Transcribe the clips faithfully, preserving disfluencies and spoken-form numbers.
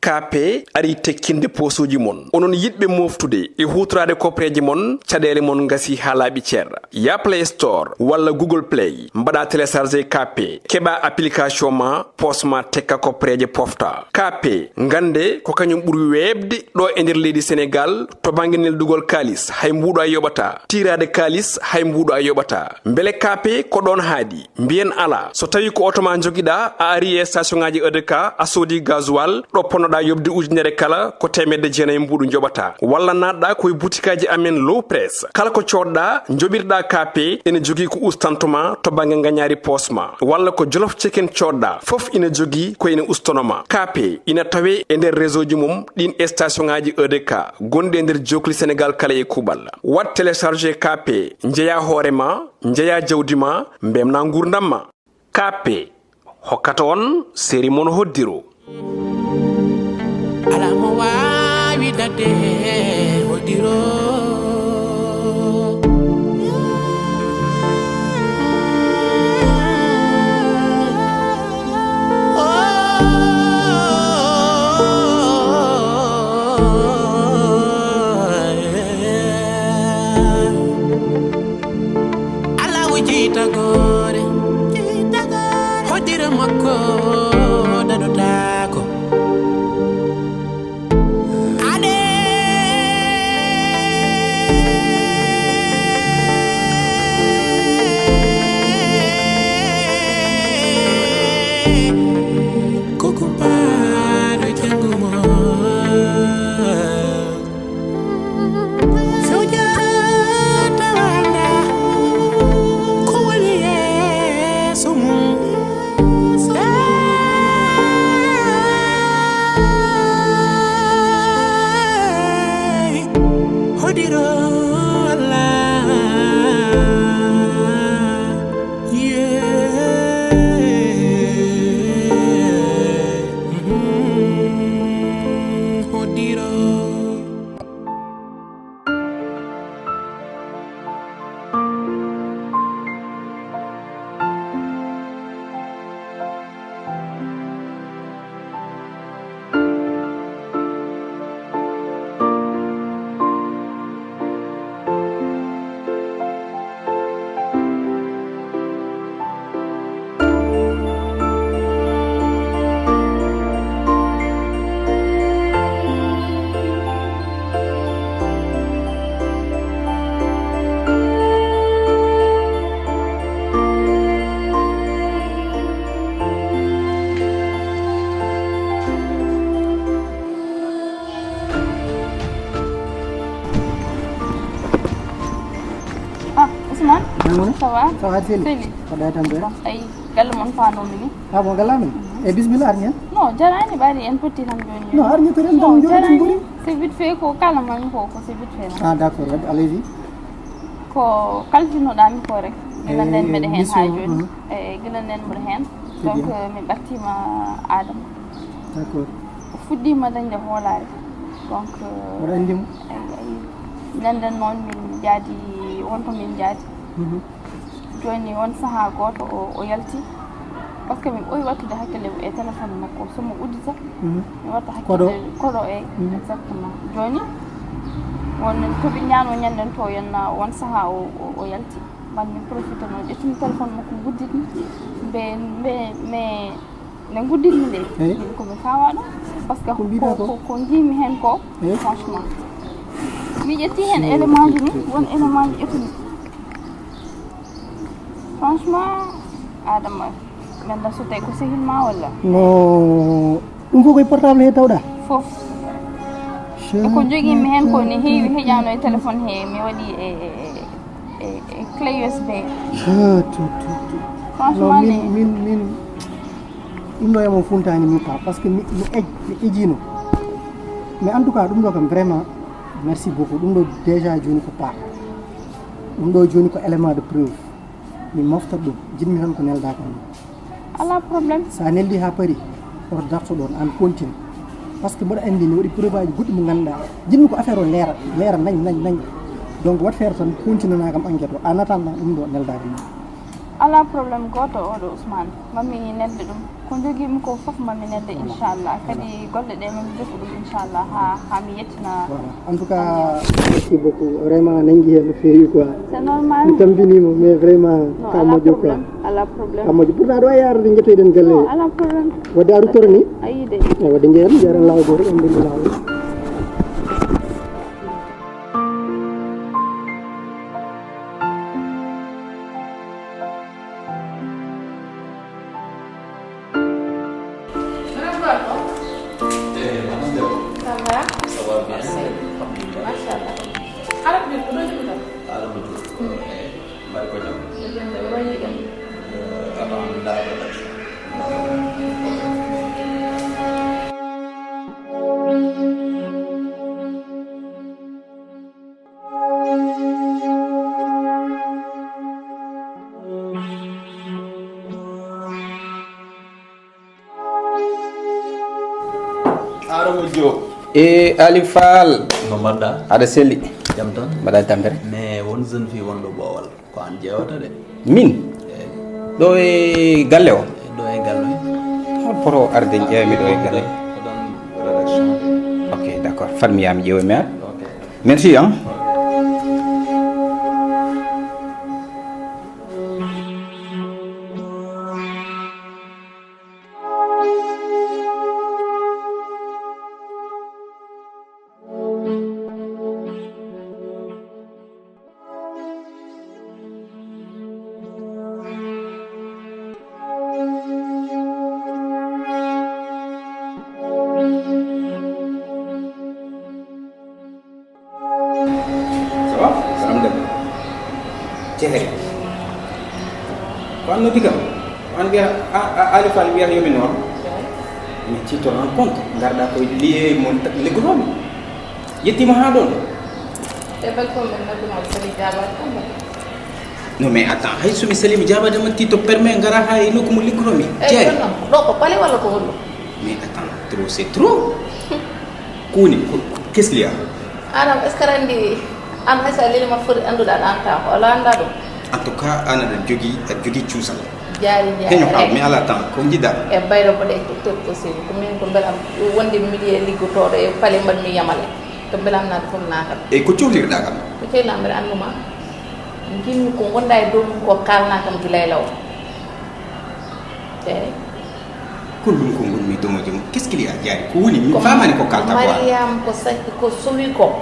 Kaape arii tekkinde poosuuji mon. Onon yiɗɓe mooftude e huutoraade kopreeje mon, caɗeele mon ngasii haa laaɓi cer. Yah Play Store walla Google Play, mbaɗaa télécharger Kaape, keɓaa application ma, poos ma tekka kopreeje pofta. Kaape, ngannde ko kañum ɓuri weeɓde ɗo e nder leydi Senegaal to bannge neldugol kaalis, hay mbuuɗo a yoɓataa. Tiiraade kaalis, hay mbuuɗo a yoɓataa. Mbele Kaape ko ɗoon haaɗi? Mbiyen alaa. So tawii ko oto ma njogiɗaa, a arii e station ŋaaji E D K, a soodii gasoil, ɗo ponnoɗaa yoɓde ujunere kala, ko teemedde jeenayi mbuuɗu njoɓataa. Walla naatɗaa ko e butikaaji amen Low Press. Kala ko coodɗaa, njoɓirɗaa Kaape, ene jogii ko ustanto ma to bannge ngañaari poos ma. Walla ko Jolof Chicken coodɗaa, fof ina jogii ko ene ustono ma. Kaape ina tawee e nder réseau ji mum ɗiin e station ŋaaji E D K gonɗi e nder jookli Senegaal kala e kuuɓal. Waɗ télécharger Kaape, njeyaa hoore ma, njeyaa jawdi ma, mbeltinaa nguurndam ma. Kaape hokkata on seri mon hoddiro. Alaa mo waawi daɗde hoddiro. Alaa o jeytagoore, hoddiro makko daɗotaako. Ade. Koko paɗo janngo mo. Sujata wanga. Ko woni yeeso mum? Hoddiro Allah. Yeah. Hoddiro. Ah, Ousmane. Maimouna. Ça va? Ça va, Sely? Sely. Ko ɗa tan ɓe? Bon, ay, galle mon faanomi ni. Ah bon, galle amen? Mhm. E bismillah, arñen? Non, jarani ɓaari en potti tan joni. Non, arñen to ren non, tan joni jarani. Ɓuri. C'est vite fait ko kala man ko, ko c'est vite fait. Ah, d'accord, allez-y. Ko kalfinoɗami ko rek. Gila nden mbeɗa hen ha joni. Mhm. E gila nden mbeɗa hen. Donc, mi ɓattima Adama. D'accord. O fuɗɗima dañde hoolaare. Donc, mboɗo anndi mo. Ay, ay. Nden nden noon min njaadi, wonto min njaadi. Mhm. Jooni won sahaa gooto o, o yalti. Parce que min ɓooyi wattude hakkille e téléphone makko, so mo uddita. Mhm. Mi watta hakkille koɗo e. Mhm. Exactement. Jooni won to ɓe ñaano ñanden to yenna won sahaa o, o, o yalti. Mban min profité noon ƴettumi téléphone makko ngudditmi. Mbe, mbe, mbe Nde ngudditmi nde, min ko mi fawa ɗum. Parce que ko, ko, ko njiimi heen ko, franchement. Mi ƴetti heen élément ji ni, won élément ji ƴettumi. Franchement, Adama, mi anndaa so tawi ko sehil ma walla? No, ɗum fof koye portable he tawɗa? Fof. E ko njogiimi heen ko ne heewi, heƴaano e téléphone he, mi waɗi e, e, e, e, e clé U S B. Ah, to, to, to. Franchement, min, min, min, ɗum ɗo emo funtani min quoi, parce que mi, mi ej-, mi ejino. Mais en tout cas, ɗum ɗo kam vraiment, merci beaucoup. Ɗum ɗo déjà joni ko part. Ɗum ɗo joni ko élément de preuve. Mi moftat ɗum, jiɗmi tan ko nelda kam. Alaa problème. So a neldi haa pari, oto darto ɗoon, aan continue. Parce que mboɗo anndi mi waɗi preuve aji goɗɗi mo ngannduɗaa. Jiɗmi ko affaire o leera, leera nañ, nañ, nañ. Donc, waɗ feere tan continue naa kam enquête o. En attendant, ɗum ɗo nelda kam. Alaa problème gooto oɗo Ousmane. Mami nelda ɗum. Ko njogiimi ko fof mami nelda, inchallah. Kadi golle ɗe mami jokku ɗum, inchallah, haa, haa mi yettina. Voilà. En tout cas, merci beaucoup. Vraiment, nangi heen no feewi quoi. C'est normal. Mi tambinii mo, mais vraiment, ka moƴƴo quoi. Alaa problème. Ka moƴƴo. Pourtant, ɗo e yaarde njettoyɗen galle. Non, alaa problème. Wadde a ruttora ni? A yii de. Eyi, wadde njeyen, njeyen laawol gooto, en ndenndi laawol. Madame Ba, eh, madame Diaw. Ça va? Ça va bien. Merci. Alhamdulillah. Machallah. Arab bi, ko ɗo jogata? Arab bi. Hmm. Eh, mbaɗi ko jam. Ko jam, ko jam. Eh, attends, mi laara. Aromo Diop. E Ali Fall. No mbaɗɗa? Aɗa selli? Jam tan. Mbaɗa tampere? Mais won jeune fille wonɗo Boowal. Ko an ƴeewata de. Min? Eyi. Ɗo e galle o? Ɗo e galle o. Haa poto arde ƴeewa mi ɗo e galle o. Ko ɗon rédaction. Ok, d'accord. Fat mi yaha mi ƴeewa mi ara. Ok. Merci, hein. Ça va? Salam dem. Ceheri. Ko an noddi kam? Ko an wiya, a, a, Ali Fall wiyata yo mi noon? Mais tu te rends compte, ngarɗa ko lié mon liggotoomi. Yettima haa ɗoon. E bel ko men noddu ma sali jaabaade kam ba. Non, mais attends, hay so mi sali mi jaabaade ma, tu te permets ngara haa e nokku mo liggotoomi. Jeeri. Ɗo ko pale walla ko hollo? Mais attends, trop c'est trop. Ko woni, ko, ko, qu'est-ce qu'il y a? An am, est-ce que aɗa anndi, an hay so a leli ma foti anndude, aɗa annda ko, walla a annda ɗum? En tout cas, an aɗa jogii, aɗa jogii cuusal. Jaari, jaari. Heño haal, mi alaa temps, ko njiɗɗa? E bayro mboɗo e docteur possible, ko min ko mbelam wonde milieu liggotooɗo e pale mbaɗmi yamale. To mbelam naata fof naatat. E ko cohlirɗa kam? Ko cohli am, mbeɗa annduma. Njiɗmi ko ngonɗa e dow mum ko kaalna kam gila e law. Eey. Ko ɗum ko ngonmi domo joom. Qu'est-ce qu'il y a, Diary? Ko woni? Mi faamaani ko kaalta ko. Mariam ko sa-, ko sowi ko.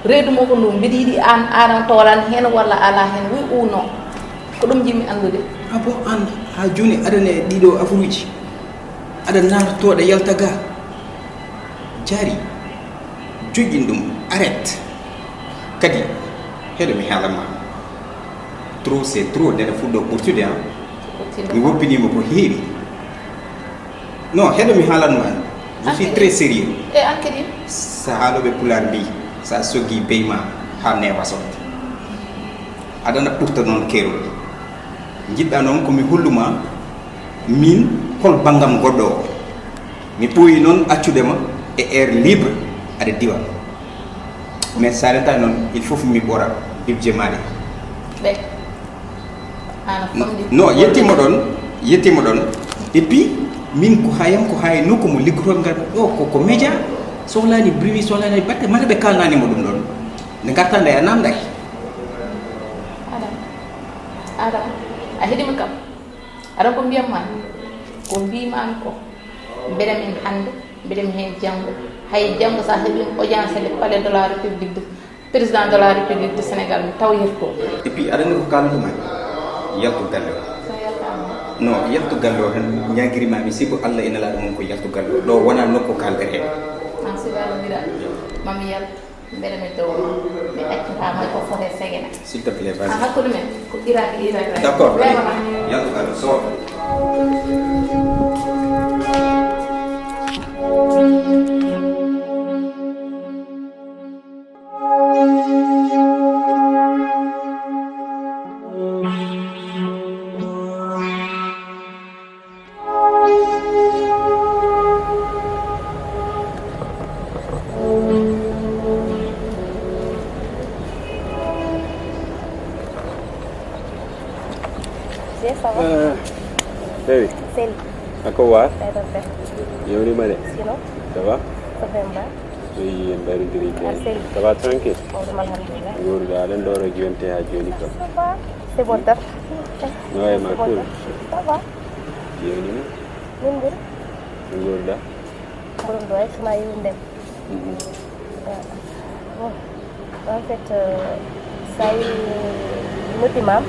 Reedu mo ko ndu, mbiɗa yiɗi aan, aan toolan heen walla alaa heen? Oui ou non? Ko ɗum njiɗmi anndude. Ah bon, aan haa jooni aɗa ne ɗiɗo afuruuji? Aɗa naata to, aɗa yalta ga? Diary, joƴƴin ɗum, arrête. Kadi, heɗo mi haalan ma. Trop c'est trop, nene fuɗɗo ɓurtude, ah. Mi woppiniima ko heewi. Non, heɗo mi haalan ma. Je suis très sérieux. E an kadi? Sahaalooɓe Pulaar mbii, so a soggii beey ma haa neewa sot. Aɗana ɓurta noon keerol. Njiɗɗa noon ko mi hollu ma min hol banngam goɗɗo o. Mi ɓooyi noon accude ma e air libre aɗa diwa. Mais so a rentaani noon, il faut mi ɓora budget maaɗa. Ɓe. Ana famɗi. Non, yettiima ɗoon, yettiima ɗoon. Et puis, min ko haa yam, ko haa e nokku mo liggotoomi ngar ɗo, ko, ko média, sohlaani bruit, sohlaani batte, mata ɓe kaalnaani mo ɗum ɗoon. Nde ngartaa nde a naamnday. Adam, Adam, a heɗiima kam? Aɗa ko mbiyam ma? Ko mbiimaami ko, mbeɗa min hannde, mbeɗa mi heen janngo. Hay janngo so a heɓii audience le palais de la République de, président de la République du Sénégal, mi taw yerto. Et puis, aɗa anndi ko kaalmi ma? Yaltu galle o. So yaltaama? Non, yaltu galle o tan ñaagiri ma mi, sibu Allah e nelaaɗo mum ko yaltu galle o. Ɗo wonaa nokku kaaldereeɗo. An sukaaɗo mbiɗa, ma mi yaltu. Mbeɗa mi dowma, mi accata ma ko fof e segene. S'il te plaît, vas-y. Ah, hakkunde men, ko Irak, Irak rek. D'accord, weeɓata. Yaltu ka so. Ça va? Eh, Baby. Seli. Ako wa? Ay, tonton. Yewni mane. Sino? Ça va? Ça va, mba. Oui, en mbayri diri. Ar Seli. Ça va tranquille? Mawɗum, alhamdulillah. Nguurɗaa, aɗen ɗo ro jonte haa jooni kam. Ça va? C'est bon, top. No e ma, cool. Ça va? Yewni ma? Min ɓuri. Nguurɗaa? Mboɗon ɗo, ay, sona yewnude. Mhm. Ah, bon, en fait, euh, ça y est, noddi mam.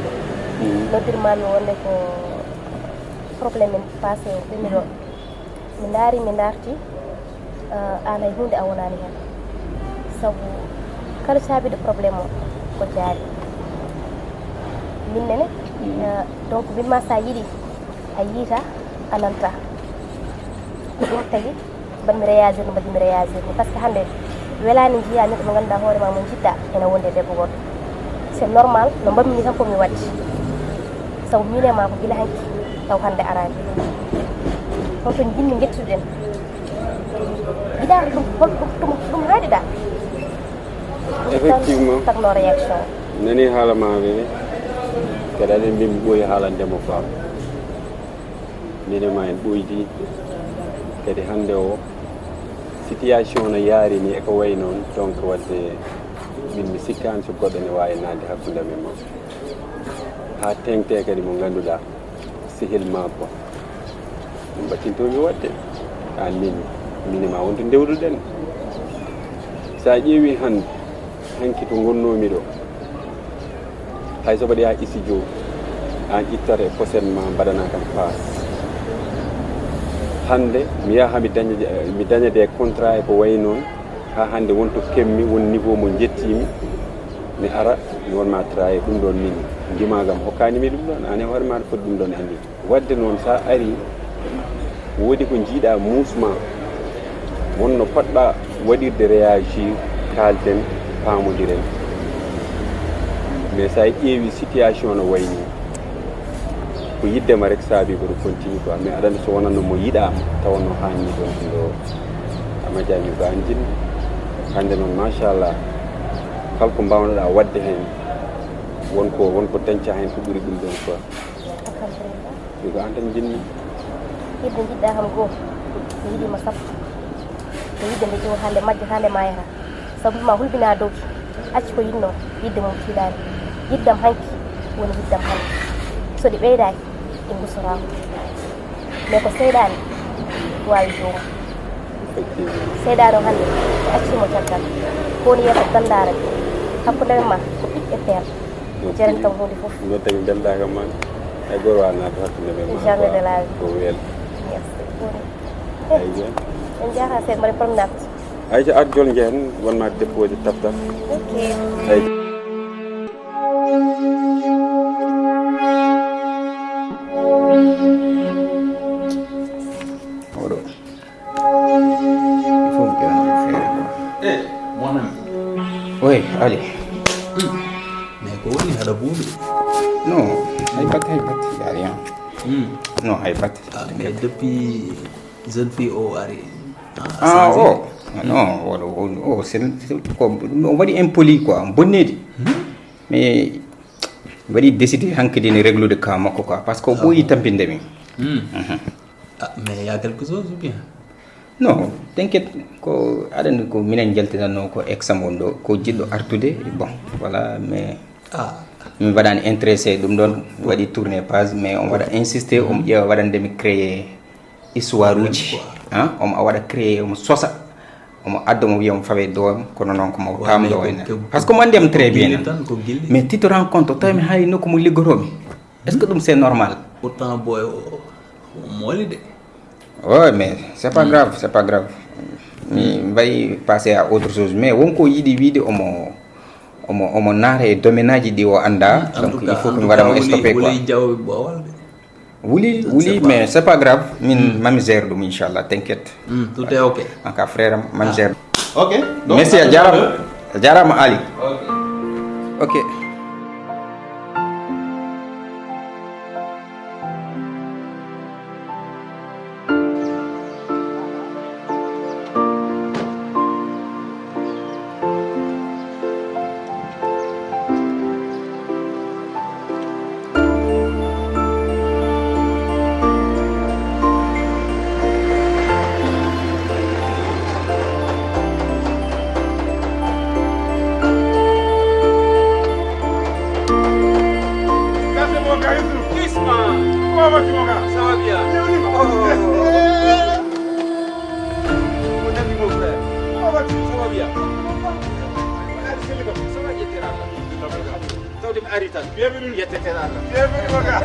Mhm. Noddir mam mi wonde ko problème en passé o, ɓe mi ɗo. Mi ndaari, mi ndaarti, euh, aan hay huunde a wonaani heen. Sabu kala caabiiɗo problème o, ko jaari. Min nene, mhm, euh, donc, min ma sa yiɗi, a yiita, a nanta. Ko ɗum tagi, mbaɗmi réagir no mbaɗmi réagir ni. Par ce que hannde welaani njiyaa neɗɗo mo ngannduɗaa hoore ma mo njiɗɗaa ene wondi e debbo goɗɗo. C'est normal, no mbaɗmi ni tan ko mi waɗi. Sabu min e ma ko gila hanki, taw hannde araani. Hoto njinmi ngettuɗen. Giɗaa ɗum, hol ɗum, ɗum, ɗum haaɗi ɗa. Effectivement. Tagno réaction. Nani haala ma, Bébé. Kadi aɗen mbi mi ɓooyi haalande mo quoi. Min e ma en ɓooydi. Kadi hannde o, situation no yaari ni e ko wayi noon, donc wadde min mi sikkaani so goɗɗo ne waawi naatde hakkunde amen ma. Haa teŋtee kadi mo ngannduɗaa, sehil ma ko. Ɗum ɓattintoomi waɗde. Aan min, min e ma won to ndewduɗen. So a ƴeewi hannde, hanki to ngonnoomi ɗo, hay so mbaɗi haa studio, aan ittat e posen ma, mbaɗana kam paas. Hannde mi yaha mi daña, mi daña des contrats e ko wayi noon, haa hannde won to kemmi, won niveau mo njettiimi, mi ara, mi won ma trahir ɗum ɗoon min. Ndimaagam hokkaani mi ɗum ɗoon, aan e hoore maaɗa foti ɗum ɗoon anndi. Wadde noon, so a arii, woodi ko njiiɗaa muus ma, won no potɗaa waɗirde réagir, kaalten, paamondiren. Mais so a ƴeewi situation no wayi nii, ko yiɗde ma rek saabi ko ɗum continue quoi. Mais aɗa anndi so wonanno mo yiɗaa ma, tawanno haanni ɗoon ɗo a majjani ko an jinni. Hannde noon, machallah, kala ko mbaawnoɗaa waɗde heen, won ko, won ko dañca heen ko ɓuri ɗum ɗoon quoi. Alhamdulillah. Ɗum ko aan tan njiɗmi. Yiɗde njiɗɗaa kam goo, mi yiɗii ma sappo. Ko yiɗde nde ƴeew haa nde majja, haa nde maayata. Sabu ma hulɓinaa dow, accu ko yiɗnoo, yiɗde mum tiiɗaani. Yiɗdam hanki woni yiɗdam hannde. So ɗi ɓeydaaki, ɗi ngustoraako. Mais ko seyɗaane waawi joomum. Effectivement. Seyɗaane o hannde, acci mo caggal. Ko woni yeeso tan ndaarani. Hakkunde men ma ko ɓiɓɓe peel. Jeren kam huunde fof. Noon tagi mbelɗaa kam maan. Hay gooto waawaa naatde hakkunde men maa. Jamais de la vie. Ko weel. Merci beaucoup. Ayja. En njaaraama seeɗa, mbaɗen promenade. Ayja, ar jol njehen, won ma debbo waɗi taf taf. Ok. Ayja. Oɗo. Il faut que on fait. Eh, mon ami. Oui, allez. Hmm. Mais ko woni haɗa buuɗu? Non, hay batte, hay batte, y a rien. Hmm. Non, hay batte. Ah, mais depuis jeune fille o ari. Ah, oh. Non, o, o, o, c'est, c'est, ko, o waɗi impoli quoi, bonneedi. Hmm? Mais waɗi décidé hankadi ne réglude cas makko quoi, parce que o ɓooyi tampinde min. Hmm. Mhm. Ah, mais y a quelque chose ou bien? Non, t'inquiète, ko aɗa anndi ko minen njaltinannoo ko ex am on ɗo, ko jiɗɗo artude, bon, voilà, mais ah, min mbaɗaani intéressé ɗum ɗoon, waɗi tourné page, mais on waɗa insisté, on ƴeewa waɗande mi créé histoire uji, quoi. Hein, omo waɗa créé, omo sosa, omo adda, omo wiya omo fawe doom, kono noon ko mo tamɗo wayna. Parce que mo anndi am très bien. Mais tu te rends compte, o tawi mi hay nokku mo liggotoomi. Est-ce que ɗum c'est normal? Pourtant boy o, o mooli de. Ouais, mais c'est pas grave, c'est pas grave. Mi mbayi passer à autre chose. Mais wonko yiɗi wiide omo, omo, omo naata e domaine aji ɗi o annda. Donc il faut que mi waɗa mo stoppé quoi. Wuli, wuli, mais c'est pas grave. Min, mami gère ɗum, inchallah, t'inquiète. Hmm, tout est ok. En cas, frère am, mami gère. Ok. Donc, merci, a jaaraama. A jaaraama, Ali. Ok. Ok. Mon ami, mon frère. Comment vas-tu? Ça va bien? Ça va, ƴettere Allah. Tawde mi ari tan. Bienvenue. Ƴettere Allah. Bienvenue, mon gars.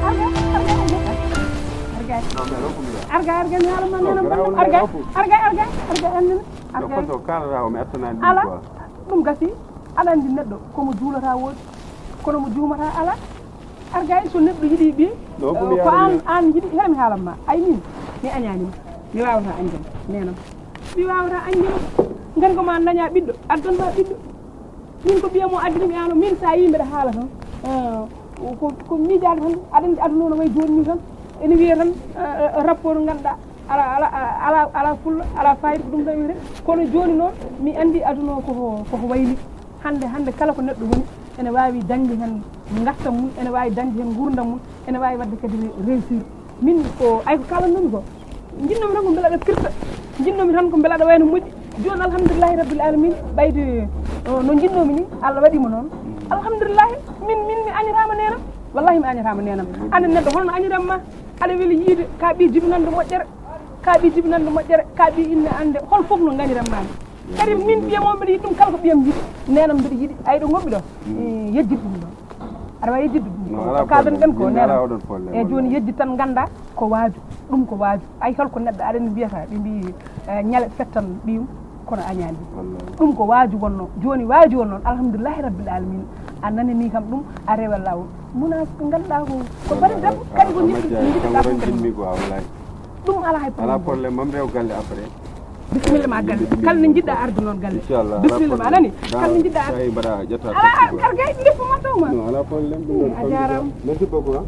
Arga, arga, arga. Arga, arga, mi haala ma, non, nana, garaawol, arga, arga, arga, arga, arga. Arga. Foto kaalata o, mi attanaani ɗum. Ala, quoi. Ɗum gasi. Aɗa anndi neɗɗo ko mo juulata woodi, kono mo juumata ala. Arga, so neɗɗo yiɗi ɓiy, non, ko mi ko yaarani an, an yiɗi, hee, mi haalan ma. Ay, min, mi añaani ma. Mi waawata añde ma, neenam. Mi waawata añde ma. Ngari ko ma daña ɓiɗɗo, addan ma ɓiɗɗo. Min ko ɓiya mo addani mi ano, min sa yi mbeɗa haala tan. Eh, ko, ko miijaade tan, aɗa anndi aduna o no wayi jooni ni tan. Ene wiya tan, eh, eh, rapport ngannduɗaa, ala, ala, ala, ala fulla, ala fayida, ko ɗum tan wiyete. Kono jooni noon, mi anndi aduna o koko, koko wayi ni. Hannde, hannde kala ko neɗɗo woni, ene waawi dañde heen ngartam mum, ene waawi dañde heen nguurndam mum, ene waawi waɗde kadi réussir. Min ko, ay ko kaalannomi ko, njinnoomi tan ko mbela aɗa firta, njinnoomi tan ko mbela aɗa wayno moƴƴi. Jooni, alhamdulillahi rabbil alamin, ɓayde, o, no njinnoomi ni, Allah waɗi mo noon. Alhamdulillahi, min, min mi añataama neenam. Wallahi mi añataama neenam. Ande neɗɗo holno añiran ma? Aɗa weli yiide ka ɓiy jibinande moƴƴere, ka ɓiy jibinande moƴƴere, ka ɓiy inne ande, hol fof no ngañiran ma ni. Kadi min ɓiya mo mbiɗa yiɗi ɗum, kala ko ɓiyam yiɗi, neenam mbiɗa yiɗi, ay ɗo ngonmi ɗo, eh, yejjit ɗum ɗo. Aɗa waawi yejjitde ɗum. Non, ko alaa ko kaaɗen ɗen ko, min ngalaa oɗon problème. Eyi, jooni yejjit tan ngannda ko waaju, ɗum ko waaju. Ay, holko neɗɗo aɗa anndi mbiyata, ɓe mbiyi, eh, ñale fettan ɓiyum, kono añaani. Wallaahi. Ɗum ko waaju wonno. Jooni waaju wonno, alhamdulillahi rabbil alamin. A nanani kam ɗum, a rewa laawol. Muna ko ngannduɗaa ko, ko bari debbo, kadi ko njiɗ-, njiɗ-, kam ran jinmi quoi, wallaahi. Ɗum alaa hay problème. Alaa problème, mam rew galle après. Bisimilla ma galle. Kala nde njiɗɗa arde noon galle. Inchallah, bisimilla ma, a nani? Kala nde njiɗɗa arde. Tawi mbaɗa ƴetta. Ala, taxi quoi. Kala kay, ɗum ko ma taw ma. Non, alaa problème, ɗum noon. A jaaraama. Merci beaucoup, hein.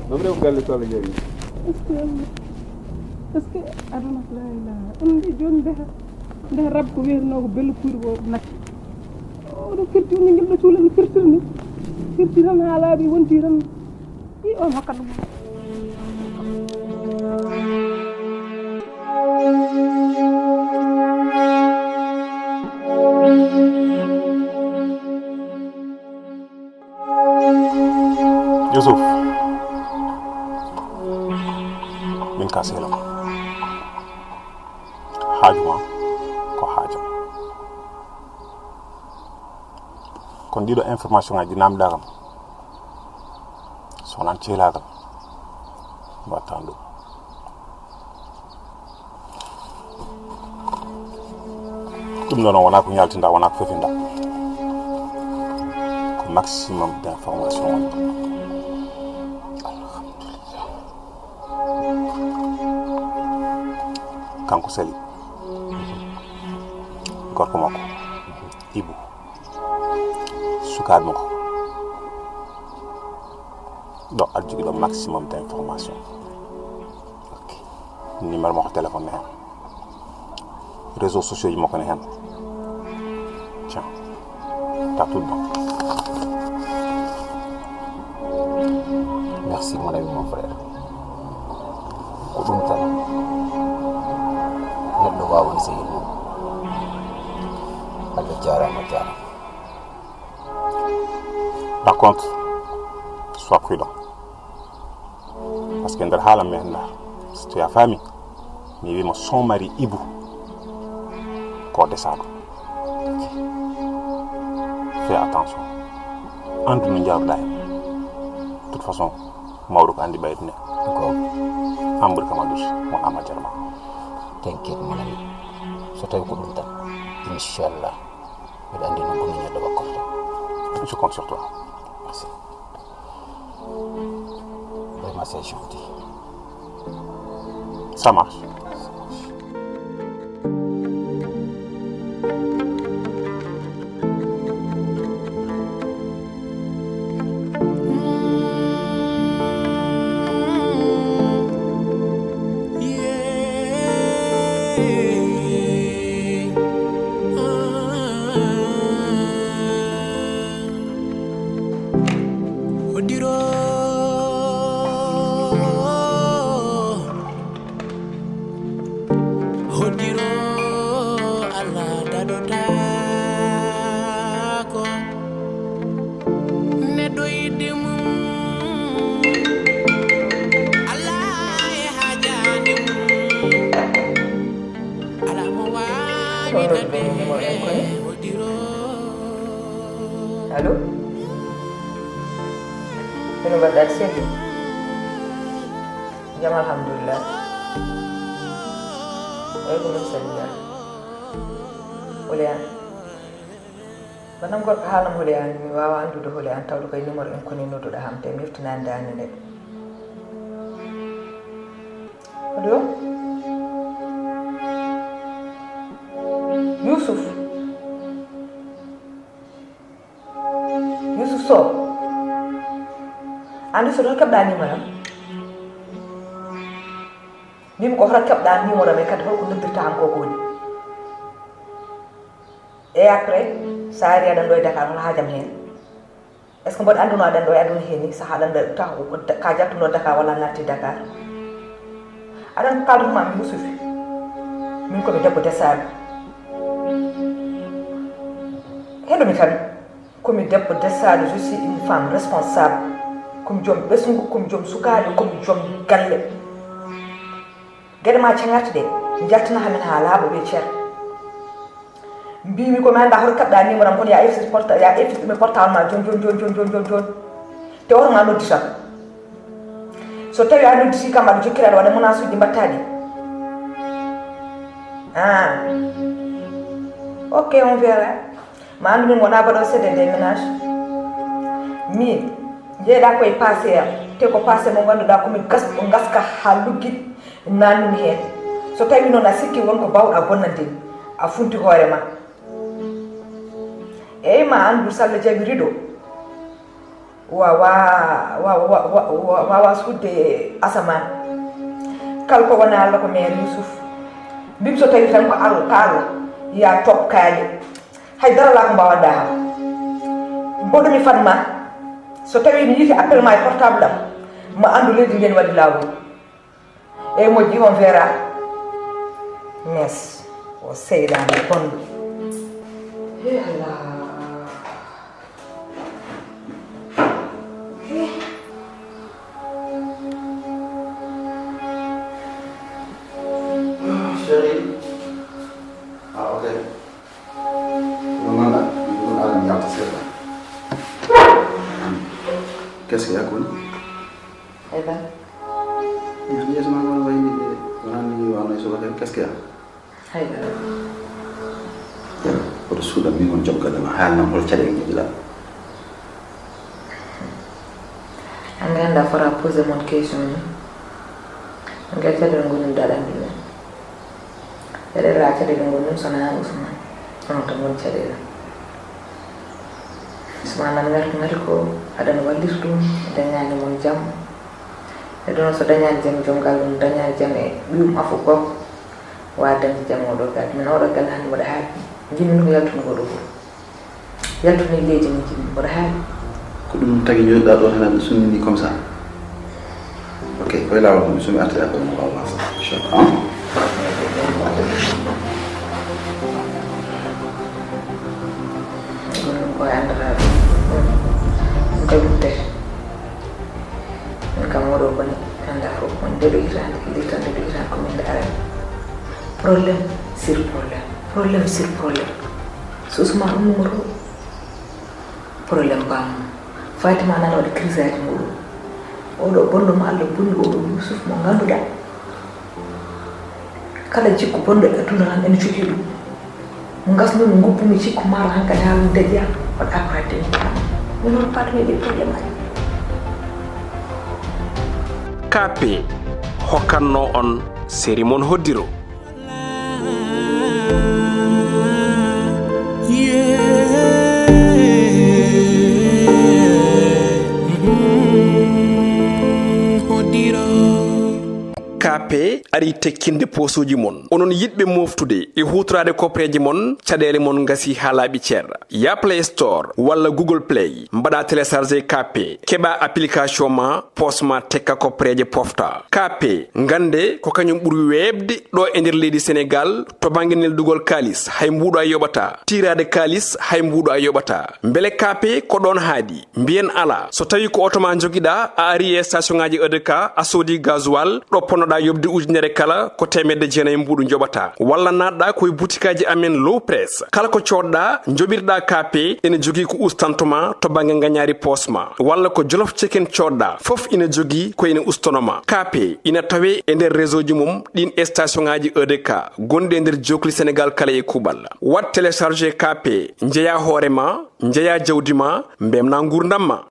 Mam rew galle so Allah jaɓi. Est-ce que, est-ce que aduna la ilaha. Ɗum mbi jooni ndeha. Ndeha rab ko wiyeteno ko bello puyɗo ko natti. Oɗo firti, o ñingel ɗo cuulen no firtiri ni. Firti tan haa laaɓi, wonti tan. I on hokkat ɗum. Yusuf, min ka sehil ma. Haaju ma ko haajam. Kono ɗiɗo information ngaji ɗi namdiɗa kam, so wonani ceelagal, mi wattan ɗum. Ɗum ɗo noon wonaa ko ñaltinda, wonaa ko fefinda. Ko maximum d'information woni ɗo. Alhamdulillah. Kanko Sali, gorko makko, Ibu, sukaaɓe makko. Ɗo aɗa jogii ɗo maximum d'information. Ok. Numéro makko téléphone ne heen. Réseaux sociaux ji makko ne heen. Tiens. T'as tout dedans. Merci, mon ami, mon frère. Ko ɗum tan neɗɗo waawani sehil mum. Allah jaaraama, jaaraama. Par contre, sois prudent. Parce que nder haala mi annda, si tu as faami, mi wiima son mari Ibu ko desaaɗo. Fais attention. Anndu no njaruɗaa heen. De toute façon, mawɗo ko anndi ɓayde ne. Ko an ɓuri kam anndude, wonaa majjere ma. T'inquiète, mon ami. So tawi ko ɗum tan, inchallah, mbiɗa anndi no bonni neɗɗo wakkorto. Je compte sur toi. Merci. Vraiment, c'est gentil. Ça marche. Allo? Hino mbaɗɗaa, aɗa selli? Jam, alhamdulillah. Eey, ko min selli, yaa. Holi aan? Banam gorko, haalam holi aan, mi waawaa anndude holi aan, tawde koye numéro en koni nodduɗaa am, te mi heɓtinaani daande nde. Allo? Yusuf? Yusuf Sow? Aan Yusuf, hoto keɓɗaa numéro am? Mbimi ko hoto keɓɗaa numéro am e kadi holko noddirta am ko ko woni? Et après, so a ari aɗa ɗo e Dakar, hoto haajam heen. Est-ce que mboɗo annduno aɗa ɗo e aduna heen ni, sahaa aɗa ɗo, taw ka jattuno Dakar walla natti Dakar? Aɗa kaldu ma mi Yusufi. Min ko mi debbo desaaɗo. Heɗo mi kam. Ko mi debbo desaaɗo, je suis une femme responsable. Ko mi joom ɓesngu, ko mi joom sukaaɓe, ko mi joom galle. Geɗe ma caŋarɗe ɗe, njaltina hamin haa laaɓa, ɓe ceer. Mbimi ko mi annda hoto keɓɗa numéro am, kono ya efti porta-, ya efti mi portable ma jon, jon, jon. Te oto ma noddi tan. So tawi a nodditi kam, aɗa jokkira, aɗa waɗa menace uji, mbatta ɗi. Ah. Ok, on verra. Ma anndu min wona baɗo C D D ménage. Min, jeeɗa koye passé am. Te ko passé mo ngannduɗaa ko min gas-, ko ngaska haa luggi naannumi heen. So tawi noon a sikki won ko baawɗa bonnande mi, a funti hoore ma. Eey, ma anndu Salla jaɓi rido. Wawa, wawa, wawa, wawa sudde asamaan. Kala ko wona Allah ko meer Yusuf. Mbim so tawi tan ko Allah, ko Allah. Ya top kaali. Hay dara la ko mbawa daha. Mboɗo mi fanma. So tawi mi yiti appel ma e portable am. Ma andu leydi ndien wadi lawol. E moƴƴi, on verra. Merci. O seyɗaane bonɗo. He Allah. Chérie. Ah, ok. Ɗum noon, ɗum ɗum aɗa mi yalta seeɗa. Qu'est-ce qu'il y a, Koni? Eɓe. Yeeso ma noon wayni de, wonani wano e subaka. Qu'est-ce qu'il y a? Hay dara. Oto suuɗa min on joom galle ma, haalnam hol caɗeele moƴƴi la. An ganda fota poser mon question ni. Ngal caɗeele ngonum daɗan ɗumen. Caɗeele a caɗeele ngonum sona an Ousmane. Onon tan woni caɗeele. Ousmane nan ngarti ngati ko aɗan wallita ɗum, dañani mon jam. E ɗum so dañani jam, joom galle mum dañani jam e ɓiyum afo gorko. Wa dañde jam oɗo galle. Min oɗo galle hannde mboɗo haaɗi. Jinmi ɗum yaltude oɗo wuro. Yaltude leydi mum jinmi mboɗo haaɗi. Ko ɗum tagi ñoyɗa ɗo tan aɗa sunnini comme ça. Ok, koye laawol ɗum, so mi artii après mo wawa sa. Inchallah. Ɗum ko anndata ɗum. Ɗum koye wutte. Min kam oɗo bone, mi annda fof ko woni. Nde ɗo hitaande, nde tan nde ɗo hitaande ko min nde arani. Problème sur problème, problème sur problème. So Ousmane ummoto, problème bamum. Fatima nana waɗi crise aji muɗum. Oɗo bonɗo mo Allah bonni, oɗo Yusuf mo ngannduɗaa. Kala jikku bonɗo e aduna tan ene jogii ɗum. Mo ngasnumi, ngubbumi jikku maaro hankadi haa ɗum daƴi am, waɗa apparate ɗum. Min hoto paatume ɗe problème aji. K P hokkanno on série mon hoddiro. K P ari tekkinde posuuji mon. Onon yiɗɓe moftude e huutoraade kopreeje mon, caɗeele mon ngasi haa laaɓi cer. Ya Play Store walla Google Play, mbaɗa télécharger K P, keɓa application ma, pos ma tekka kopreeje pofta. K P, ngannde ko kañum ɓuri weeɓde ɗo e nder leydi Senegal, to bannge neldugol kaalis, hay mbuuɗo a yoɓata. Tiiraade kaalis, hay mbuuɗo a yoɓata. Mbele K P ko ɗoon haaɗi? Mbiyen alaa. So tawi ko oto ma njogiɗa, a ari e station ngaji E D K, a soodi gasoil, ɗo ponnoɗa yoɓde Ujunere kala ko teemedde jeenayi mbuuɗu njoɓata. Walla naatɗa ko e butikaaji amen Low Press. Kala ko coodɗa, njoɓirɗa K P, ene jogii ko ustanto ma to bannge ngañaari poos ma. Walla ko Jolof Chicken coodɗa, fof ina jogii ko ene ustono ma. K P ina tawee e nder réseau ji mum ɗin station ŋaaji E D K gonɗi e nder jookli Sénégal kala e kuuɓal. Waɗ télécharger K P, njeyaa hoore ma, njeyaa jawdi ma, mbemna nguurndam ma.